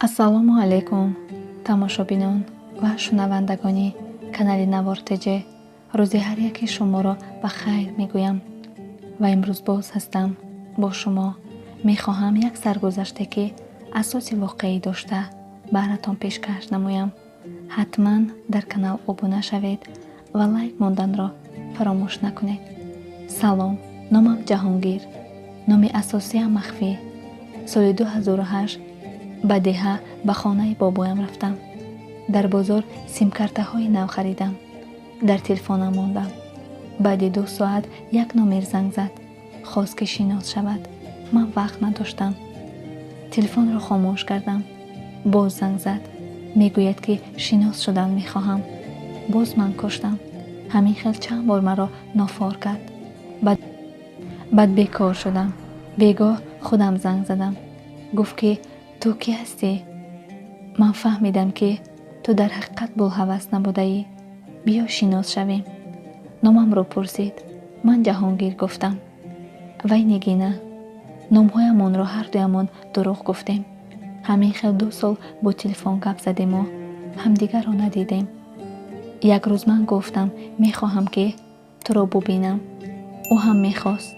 Ассалому алайкум, тамошобинон ва шунавандагони канали Навор ТЖ. Рӯзи ҳар яки шуморо ба хайр мегӯям ва имрӯз боз ҳастам бо шумо. Мехоҳам як саргузаште, ки асоси воқеӣ дошта, баҳратон пешкаш намоям. Ҳатман дар канал обуна шавед ва лайк монданро фаромӯш накунед. Салом, номам Ҷаҳонгир, номи асосиам махфӣ. Соли 2008 ба деҳа, ба хонаи бобоям рафтам. Дар бозор симкартаҳои нав харидам, дар телефонам мондам. Баъди 2 соат як номер занг зад, хост, ки шинос шавад. Ман вақт надоштам, телефонро хомӯш кардам. Боз занг зад, мегӯяд, ки шинос шудан мехоҳам. Боз ман куштам. Ҳамин хел чанд бор маро нофор кард. Баъд бекор шудам. Бегоҳ худам занг задам. Гуфт, ки ту кӣ ҳастӣ? Ман фаҳмидам, ки ту дар ҳақиқат булҳавас набудаӣ. Биё, шинос шавем. Номамро пурсид, ман Ҷаҳонгир гуфтам, вай Нигина. Номҳоямонро ҳардуямон дурӯғ гуфтем. Ҳамин хел 2 сол бо телефон гап задему ҳамдигарро надидем. Як рӯз ман гуфтам, мехоҳам, ки туро бубинам. Ӯ ҳам мехост,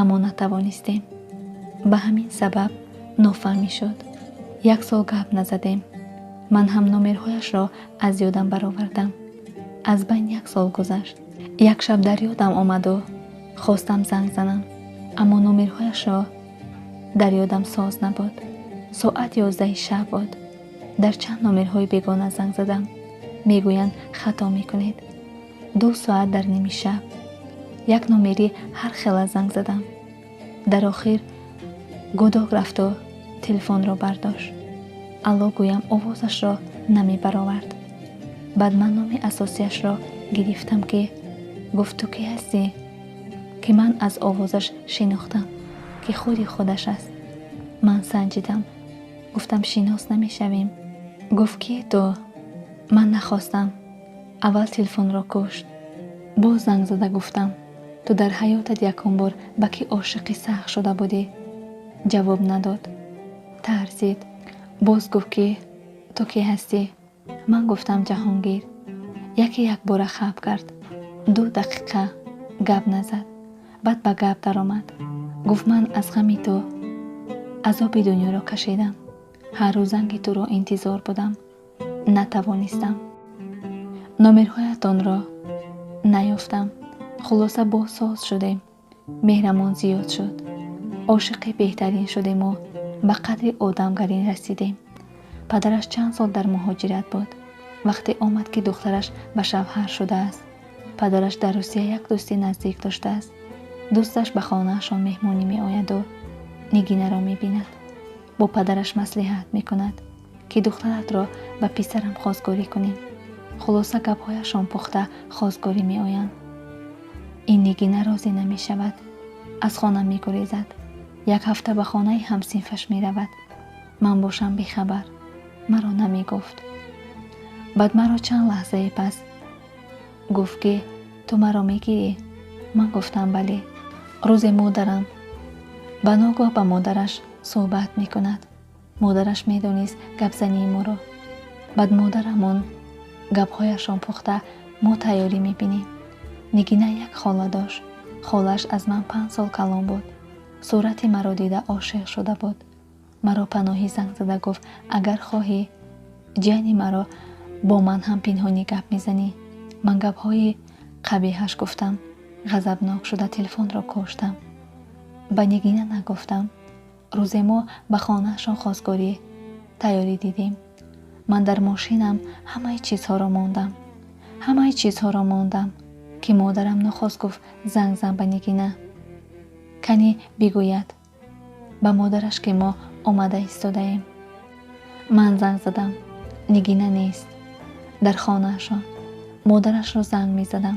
аммо натавонистем. Ба ҳамин сабаб нофаҳмӣ шуд. Як сол гап назадем. Ман ҳам номерҳояшро аз ёдам баровардам. Аз байн як сол гузашт. Як шаб дар ёдам омаду хостам занг занам, аммо номерҳояшро дар ёдам соз набуд. Соат 11-и шаб буд. Дар чанд номерҳои бегона занг задам, мегӯянд, хато мекунед. 2 соат дар ними шаб як номери ҳар хела занг задам. Дар охир гудок рафту телефонро бардошт. Алло гӯям, овозашро намебаровард. Баъд ман номи асосияшро гирифтам, ки гуфт: «Ту кӣ ҳастӣ?» Ки ман аз овозаш шинохтам, ки худи худаш аст. Ман санҷидам, гуфтам: «Шинос намешавем?» Гуфт: «Кие ту?» Ман нахостам. Аввал телефонро кушт. Боз занг зада гуфтам: «Ту дар ҳаётат якум бор ба кӣ ошиқи сахт шуда будӣ?» Ҷавоб надод, тарсид. Боз гуфт, ки ту кӣ ҳастӣ? Ман гуфтам: «Ҷаҳонгир». Яке якбора хаб кард, 2 дақиқа гап назад. Баъд ба гап даромад. Гуфт: «Ман аз ғами ту азоби дунёро кашидам. Ҳар рӯз занги туро интизор будам, натавонистам. Номерҳоятонро наёфтам». Хулоса, боз соз шудем, меҳрамон зиёд шуд, ошиқи беҳтарин шудему ба қадри одамгарӣ расидем. Падараш чанд сол дар муҳоҷират буд. Вақте омад, ки духтараш ба шавҳар шудааст. Падараш дар Русия як дӯсти наздик доштааст. Дӯсташ ба хонаашон меҳмонӣ меояду Нигинаро мебинад. Бо падараш маслиҳат мекунад, ки духтаратро ба писарам хостгорӣ кунем. Хулоса, гапҳояшон пухта, хостгорӣ меоянд. Ин Нигина розӣ намешавад, аз хона мегурезад, як ҳафта ба хонаи ҳамсинфаш меравад. Ман бошам бехабар, маро намегуфт. Баъд маро чанд лаҳзаи пас гуфт, ки ту маро мегирӣ? Ман гуфтам: «Бале». Рӯзе модарам ба ногоҳ ба модараш суҳбат мекунад. Модараш медонист гапзании моро. Баъд модарамон гапҳояшон пухта, мо тайёрӣ мебинем. Нигина як хола дошт. Холааш аз ман 5 сол калон буд. Сурати маро дида, ошиқ шуда буд. Маро паноҳӣ занг зада гуфт: «Агар хоҳӣ, ҷияни маро бо ман ҳам пинҳонӣ гап мезанӣ». Ман гапҳои қабеҳаш гуфтам, ғазабнок шуда телефонро куштам. Ба Нигина нагуфтам. Рӯзе мо ба хонаашон хостгорӣ тайёрӣ дидем. Ман дар мошинам ҳамаи чизҳоро мондам, ҳамаи чизҳоро мондам, ки модарам нохост гуфт: «Занг зан ба Нигина, кани бигӯяд ба модараш, ки мо омада истодаем». Ман занг задам, Нигина нест дар хонаашон. Модарашро занг мезадам,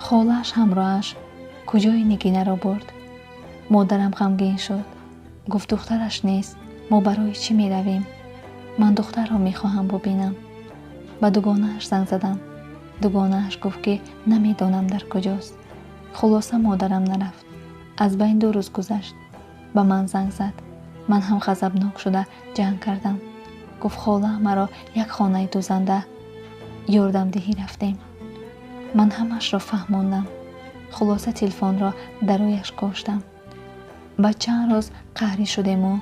холааш ҳамроҳаш куҷои Нигинаро бурд. Модарам ғамгин шуд, гуфт: «Духтараш нест, мо барои чӣ меравем? Ман духтарро мехоҳам бубинам». Ба дугонааш занг задам. Дугонааш гуфт, ки намедонам дар куҷост. Хулоса, модарам нарафт. Аз байн 2 рӯз гузашт, ба ман занг зад. Ман ҳам ғазабнок шуда ҷанг кардам. Гуфт хола маро як хонаи дузанда ёрдамдиҳӣ рафтем. Ман ҳамаашро фаҳмондам. Хулоса телефонро дар рӯяш коштам. Баъд чанд рӯз қаҳрӣ шудему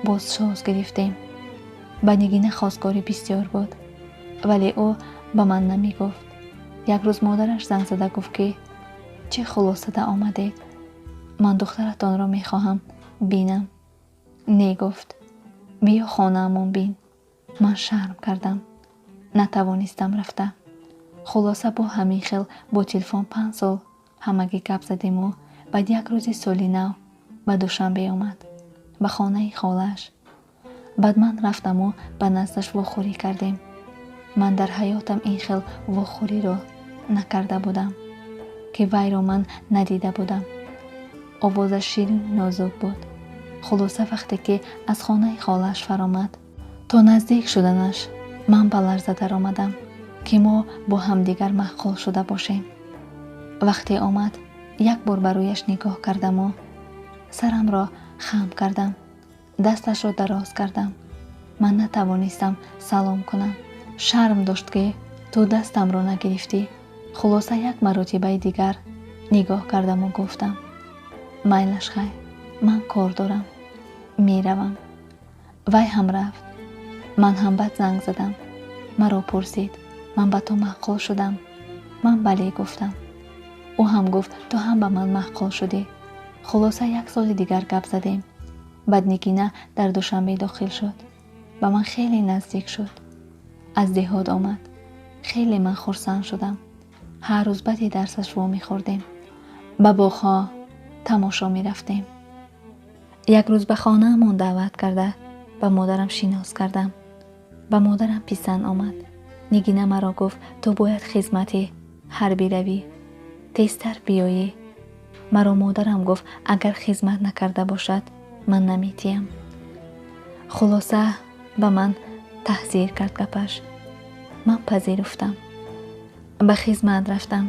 боз соз гирифтем. Ба Нигина хостгорӣ бисёр буд, вале ӯ ба ман намегуфт. Як рӯз модараш занг зада гуфт, ки чӣ хулосада омадед? Ман духтаратонро мехоҳам бинам. Не, гуфт, биё хонаамон бин. Ман шарм кардам, натавонистам рафта. Хулоса бо ҳамин хел бо телефон 5 сол ҳамагӣ гап задему баъд як рӯзи соли нав ба Душанбе омад, ба хонаи холааш. Баъд ман рафтаму ба наздаш вохӯрӣ кардем. Ман дар ҳаётам ин хел вохӯриро накарда будам, ки вайро ман надида будам. Овозаш ширину нозук буд. Хулоса вақте ки аз хонаи холааш фаромад, то наздик шуданаш ман ба ларза даромадам, ки мо бо ҳамдигар маъқул шуда бошем. Вақте омад, як бор ба рӯяш нигоҳ кардаму сарамро хам кардам, дасташро дароз кардам. Ман натавонистам салом кунам, шарм дошт, ки ту дастамро нагирифтӣ. Хулоса як маротибаи дигар нигоҳ кардаму гуфтам: «Майлаш, хайр, ман кор дорам, меравам». Вай ҳам рафт, ман ҳам баъд занг задам. Маро пурсид: «Ман ба ту маъқул шудам?» Ман бале гуфтам. Ӯ ҳам гуфт: «Ту ҳам ба ман маъқул шудӣ». Хулоса як соли дигар гап задем. Баъд Нигина дар Душанбе дохил шуд, ба ман хеле наздик шуд. Аз деҳот омад, хеле ман хурсанд шудам. Ҳар рӯз баъди дарсаш вомехӯрдем, ба боғҳо тамошо мерафтем. Як рӯз ба хонаамон даъват карда, ба модарам шинос кардам. Ба модарам писанд омад. Нигина маро гуфт: «Ту бояд хизмати ҳарбӣ равӣ, тезтар биёӣ». Маро модарам гуфт: «Агар хизмат накарда бошад, ман наметиям». Хулоса ба ман таъсир кард гапаш, ман пазируфтам, ба хизмат рафтам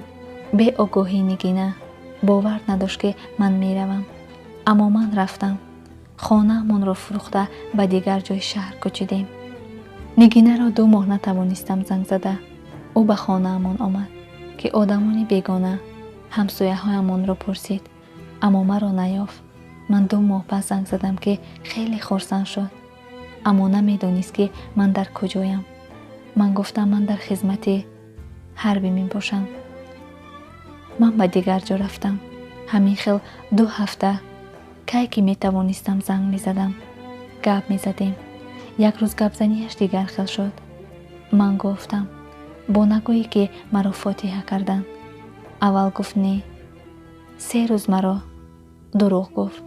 беогоҳии Нигина. Бовар надошт, ки ман меравам, аммо ман рафтам. Хонаамонро фурӯхта, ба дигар ҷои шаҳр кӯчидем. Нигинаро 2 моҳ натавонистам занг зада. Ӯ ба хонаамон омад, ки одамони бегона ҳамсояҳоямонро пурсид, аммо маро наёфт. Ман 2 моҳ пас занг задам, ки хеле хурсанд шуд, аммо намедонист, ки ман дар куҷоям. Ман гуфтам: «Ман дар хизмати ҳарбӣ мебошам, ман ба дигар ҷо рафтам». Ҳамин хел 2 ҳафта кай ки метавонистам, занг мезадам, гап мезадем. Як рӯз гапзанияш дигар хел шуд. Ман гуфтам: «Бо нагӯӣ, ки маро фотиҳа карданд». Аввал гуфт не, 3 рӯз маро дурӯғ гуфт.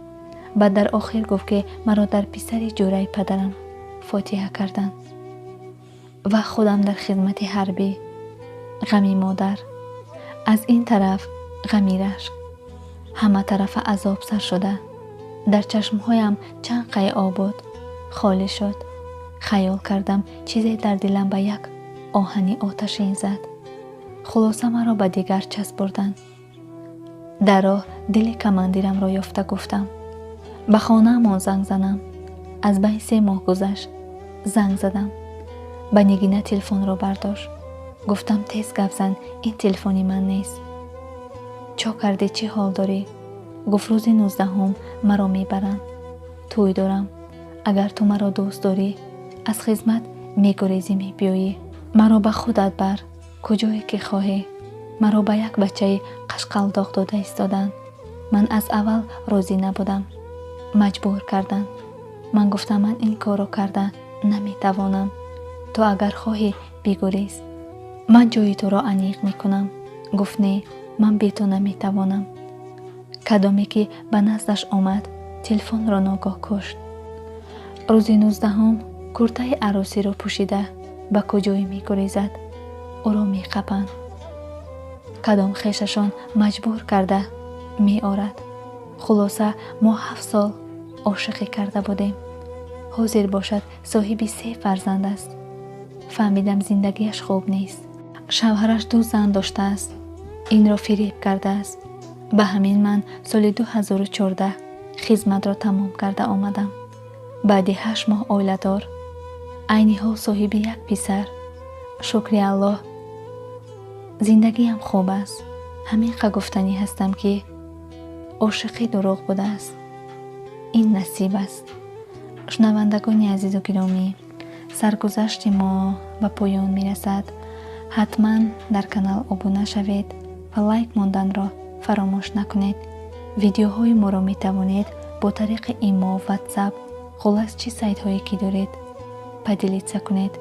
Баъд дар охир гуфт, ки маро дар писари ҷӯраи падарам фотиҳа карданд ва худам дар хизмати ҳарбӣ. Ғами модар аз ин тараф, ғами рашк, ҳама тарафа азоб сар шуда. Дар чашмҳоям чанд қай об буд, холӣ шуд. Хаёл кардам, чизе дар дилам ба як оҳани оташин зад. Хулоса маро ба дигар часть бурданд. Дар роҳ дили командирамро ёфта гуфтам, ба хонаамон занг занам. Аз байни 3 моҳ гузашт, занг задам ба Нигина, телефонро бардошт. Гуфтам: «Тез гап зан, ин телефони ман нест. Чо кардӣ, чӣ ҳол дорӣ?» Гуфт: «Рӯзи 19-ум маро мебаранд, тӯй дорам. Агар ту маро дӯст дорӣ, аз хизмат мегурезӣ, мебиёӣ, маро ба худат бар, куҷое ки хоҳӣ. Маро ба як бачаи қашқалдоқ дода истоданд. Ман аз аввал розӣ набудам, маҷбур карданд. Ман гуфтам, ман ин корро карда наметавонам. Ту агар хоҳӣ, бигурез, ман ҷои туро аниқ мекунам». Гуфт: «Не, ман бе ту наметавонам». Кадоме ки ба наздаш омад, телефонро ногоҳ кушт. Рӯзи 19-ум куртаи арӯсиро пӯшида ба куҷое мегурезад, ӯро меқапанд. Кадом хешашон маҷбур карда меорад. Хулоса мо 7 сол ошиқӣ карда будем. Ҳозир бошад, соҳиби се фарзанд аст. Фаҳмидам, зиндагиаш хуб нест, шавҳараш ду зан доштааст, инро фиреб кардааст. Ба ҳамин ман соли 2014 хизматро тамом карда омадам. Баъди 8 моҳ оиладор. Айни ҳол соҳиби як писар. Шукри Аллоҳ, зиндагиам хуб аст. Ҳамин қа гуфтанӣ ҳастам, ки ошиқӣ дурӯғ будааст, ин насиб аст. Шунавандагони азизу гиромӣ, саргузашти мо ба поён мерасад. Ҳатман дар канал обуна шавед ва лайк монданро фаромӯш накунед. Видеоҳои моро метавонед бо тариқи имо, Ватсап, хуллас, чӣ сайтҳое ки доред, поделиться кунед.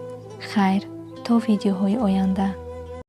Хайр, то видеоҳои оянда.